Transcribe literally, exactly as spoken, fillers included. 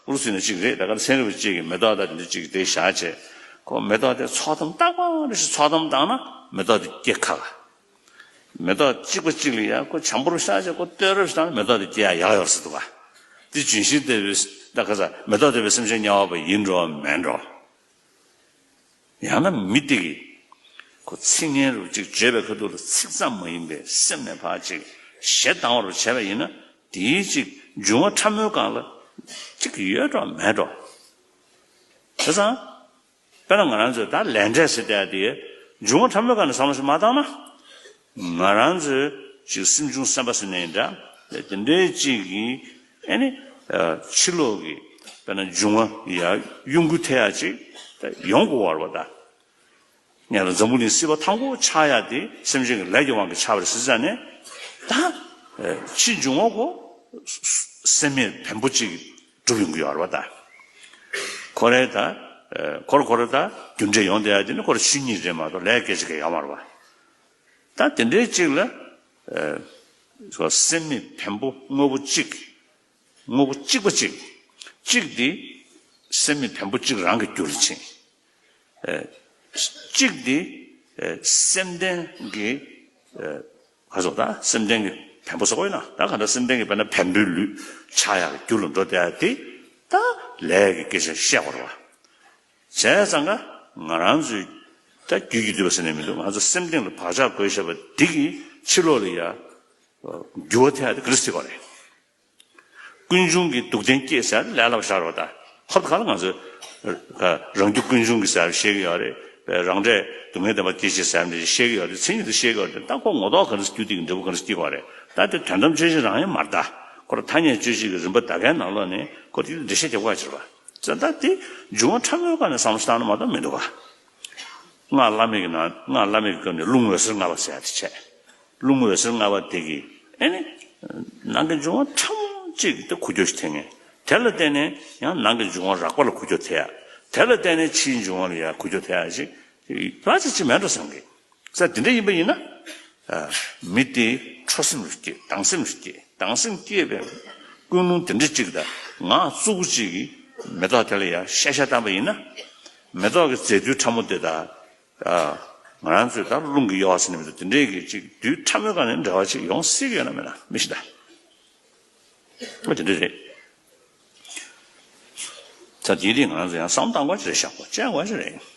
ཨུ་རུ་སུ་ནས་གཅིག་རེད། ད་ག་ཚན་རིག་པ་གཅིག་གིས་མེ་ཏོག་དང་དེ་འདྲ་གཅིག་དེ་བཞག་བྱས། ཁོ་མེ་ཏོག་དེ་ཚོགས་གཏམ་རྟག་པ་རེ་ཞིག་ཚོགས་གཏམ་བཏང་ན་མེ་ཏོག་དེ་སྐྱེ་ཁག་ག་མེ་ཏོག་གཅིག་པ་གཅིག་ལ་ཡ་ཁོ་བྱམས་པོར་བཞག་བྱས་ཁོ་བསྟོད་ར་ཞིག་བཏང་ན་མེ་ཏོག་དེ་སྐྱེ་ཡག་ཡག་ཡོད་ས་འདུག་ག་དེ་ལྗོན་ཤིང་ལྟ་བུའི་ད་ག་ས་མེ་ཏོག་ལྟ་བུའི་སེམས་ཅན་དམྱལ་བ་པ་ཡིན་འགྲོ་མེད་འགྲོ། ཡང་ན་མི་དེ་གིས་ཁོ་ཚིག་ངན་རུ་ཅིག་བརྗོད་པའི་ཁ་ཐུག་ལ་ཚིག་ཙམ་མ་ཡིན་པའི་སེམས་ནས་ཕར་ཅིག་ཞེ་སྡང་བར་བྱས་པ་ཡིན་ན། དེའི་ཅིག་འབྱུང་བ་ཕྲ་མོའི་སྒང་ལ་ཅིག་ཡོད་འགྲོ་མེད་འགྲོ། བྱས་ཙང་དཔེར་ན་ང་རང་ཚོས་ད་ལས་འབྲས་ཟེར་བསྡད་དེ་འབྱུང་བ་ཕྲ་མོའི་སྒང་ནས་བསམ་བློ་ཞིག་མ་བཏང་ན། ང་རང་ཚོའི་ཅིག་སེམས་བྱུང་སེམས་པ་ཟེར་ནའི་འདྲ། དེ་འདྲའི་ཅིག་གིས་ཨེ་ནི་ཕྱི་ལོགས་ཀྱི་དཔེར་ན་འབྱུང་བ་ཡ་གཡོ་འགུལ་ཐེབས་ཡ་ཅིག་ད་ཡོང་དགོས་པ་རེད་པ་ད། ངས་ལ་འཛམ་བུ་གླིང་སྲིད་པ་ཐང་པོ་ཆགས་ཡ་དེ་སེམས་ཅན་གྱི་ལས་ཀྱི་དབང་གིས་ཆགས་པ་རེད་ཟེར་ཙང་ནས། ད་ཕྱི་འབྱུང་བ་ཁོ་སེམས་མེད་བེམ་པོ་ཅིག་གྲུབ་ཡོང་གི་ཡོད་རེད་པ་ད། ཁོ་རེ་ད་ཁོ་རེ་ཁོ་རེ་ད་རྒྱུ་འབྲས་ཡོང་བསྡད་ཡ་དེ་ནི་ཁོ་རེ་ཆོས་ཉིད་རེད་མ་གཏོགས་ལས་སྐད་ཆ་གང་ཡང་ཡོད་མ་རེད་པ། ད་དེ་འདྲའི་ཅིག་ལ་ཨ་སེམས་མེད་བེམ་པོ་དངོས་པོ་གཅིག་དངོས་པོ་གཅིག་པ་གཅིག་གཅིག་འདི་སེམས་མེད་བེམ་པོ་གཅིག་རང་གི་རྒྱུ་ལ་ཕྱིན། ཨ་གཅིག་འདི་ཨ་སེམས་ལྡན་གྱི་ཨ་ག་ཟེར་ད་སེམས་ལྡན་གྱི་བེམ་པོ་ཟེར་བ་ཡིན་ན། ད་ག་འདྲ་སེམས་ལྡན་གྱི་དཔེར་ན་བེམ་པོའི་ལུས་ཆགས་ཡག་གི་རྒྱུ་ལ་འགྲོ་བསྡད་ཡ་དེ་ད་ལས་ཀྱི་སྐད་ཆ་བཤད་པ་རེད་པ། བྱས་ཙང་ཀ་ང་རང་ཚོའི་ད་རྒྱུད་ཀྱི་འདུས་པ་ཟེར་ནས་མི་འདུག་ང་ཚོ་སེམས་གཏིང་ལ་བག་ཆགས་བཀོད་བཞག་པ་འདི་གིས་ཕྱི་ལོགས་ལ་ཡ་འགྱུར་བ་ཐེབས་ཡ་དེ་ག་རེ་སྲིད་པ་རེད། ཀུན་འབྱུང་གི་སྡུག་བདེན་སྐྱེས་ཟེར་ཡ་དེ་ལས་སླ་པོ་ཞིག་རེད་པ་ད། ཧོབ་ཁ་ལ་ང་ཚོས་རང་རྒྱུ་ཀུན་འབྱུང་གི་ཟེར་བཤད་ཀྱི་ཡོད་རེད། རང་འབྲས་སྡུག་བསྔལ་བདེན་པ་སྐྱེད་བྱེད་ཟེར་ནས་བཤད་ཀྱི་ཡོད་རེད། མཚན་ཉིད་དུ་བཤད་ཀྱི་ཡོད་རེད། ད་ཁོ་ངོ་ཐོག་ག་རེ་རྒྱུ་དེ་གི་འབྲས་བུ་ག་རེ་སྐྱེ་དགོས་རེད། ད་དེ་དོན་དམ་དཔྱོད་བྱེད་རང་ཡང་མ་རེད་ད། ཁོ་རང་ཐ་སྙད་དཔྱོད་བྱེད་ཀྱི་རིམ་པ་ད་གའི་ནང་ལོགས་ནས་ཁོ་དེ་འགྲེལ་བཤད་རྒྱབ་དགོས་ཀྱི་རེད་པ། ཙང་ད་དེ་འབྱུང་བ་ཕྲ་མོའི་སྒང་ནས་བསམ་བློ་བཏང་ན་མ་གཏོགས་མི་འདུག་ག་སྔགས་བླ་མེད་ཀྱི་ནང་སྔགས་བླ་མེད་ཀྱི་སྐབས་ནས་རླུང་འོད་ཟེར་ལྔ་པ་ཟེར་ཡ་དེ་བྱས། རླུང་འོད་ཟེར་ལྔ་པ་དེ་གིས་ཨེ་ནི་ནང་གི་འབྱུང་བ་ཕྲ་མོ་གཅིག་དེ་འགུལ་སྐྱོད་ཞིག་ཐེབས་མཁན། དེ་ལ་བརྟེན་ནས་ཡང་ནང་གི་འབྱུང་བ་རགས་པ་ལ་འགུལ་སྐྱོད་ཐེབས་ཡ། དེ་ལ་བརྟེན་ནས་ཕྱིའི་འབྱུང་བ་ལ་ཡང་འགུལ་སྐྱོད་ཐེབས་ཡ་ཞིག་རག་ཅིག་ཅིག་མེད་འགྲོ་བསམ་གི། ས་དེ་འདྲ་ཡིན་པ་ཡིན་ན། ཨ་མི་དེ་ཁྲོ་སེམས་རུ་སྐྱེས། སྡང་སེམས་རུ་སྐྱེས། སྡང་སེམས་སྐྱེས་པའི་ཀུན་སློང་དེ་འདྲ་གཅིག་དང་ངག་རྩུབ་པོ་གཅིག་གིས་མེ་ཏོག་དེ་ལ་ཡང་ཤ་ཤ་བཏང་པ་ཡིན་ན། མེ་ཏོག་གི་རྫས་རྡུལ་ཕྲ་མོ་དེ་དང་། ཨ་ང་རང་ཚོས་ད་རླུང་གི་གཡོ་བ་ཟེར་ནས་མི་འདུག་དེ་འདྲའི་གི་གཅིག་རྡུལ་ཕྲ་མོའི་སྒང་ནས་འབྲེལ་བ་གཅིག་ཡོང་སྲིད་ཀྱི་ཡོད་ན་མེད་ན་མི་ཤེས་ད། ཨ་དེ་འདྲ་རེད། ད་དེ་དེ་ང་རང་ཚོ་ཡང་བསམ་བཏང་དགོས་ཀྱི་རེད། བཞག་དགོས་བཅད་དགོས་ཀྱི་རེད།